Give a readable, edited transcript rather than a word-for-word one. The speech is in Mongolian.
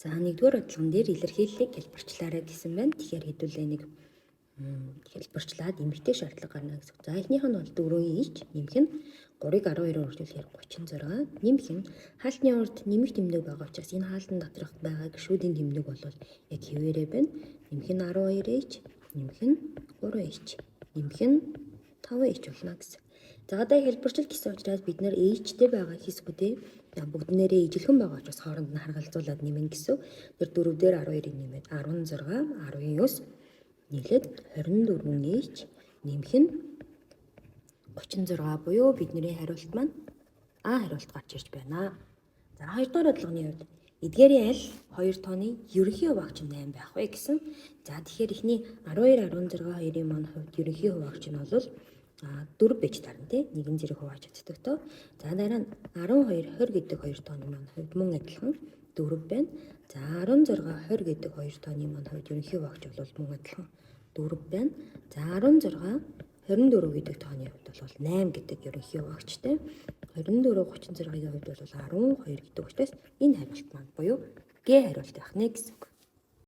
За, нэгдүгээр бодлогон дээр илэрхийллийг хялбарчлаарай гэсэн байна. Тэгэхээр хэдүүлээ нэг хялбарчлаад эмэгтэй шаардлага гарна гэсэн. За, эхнийх нь бол 4H нэмэх нь 3-ыг 12-оор үржүүлэхээр 36 нэмэх нь хаалтны урд нэмэх тэмдэг байгаа учраас энэ хаалтан доторх байгаа гишүүдийн тэмдэг бол яг хэвээрээ байна. Нэмэх нь 12H нэмэх нь 3H нэмэх нь 5H болно гэсэн. За, одоо хэлбэрчил гэсэн учраас бид нэр H-тэй байгаа хэсгүүдээ бүгднээрээ ижилхэн байгаа учраас хооронд нь харгалзуулад нэмэн гэсэн. Тэр 4 дээр 12-ыг нэмээд 16, 19 нийлээд 24H нэмэх нь 36 буюу бидний хариулт маань А хариулт гарч ирж байна. За, хоёрдугаар бодлогын хувьд эдгээрийн аль хоёр тооны ерөнхий хуваагч нь 8 байх вэ гэсэн. За, тэгэхээр эхний 12 16 хоёрын маань хувьд ерөнхий хуваагч нь бол 4 бэж тарна, тий, нэгэн зэрэг хувааж чаддаг тоо. За, дараа нь 12 20 гэдэг хоёр тооны маань хувьд мөн адилхан 4 байна. За, 16 20 гэдэг хоёр тооны маань хувьд ерөнхий хуваагч бол мөн адилхан 4 байна. За, 16 24 гэдэг тооны хувьд бол 8 гэдэг ерөнхий хуваагчтай. 24 36-гийн хувьд бол 12 гэдэг учраас энэ хариулт маань буюу Г хариулт байх нэ гэсэн үг.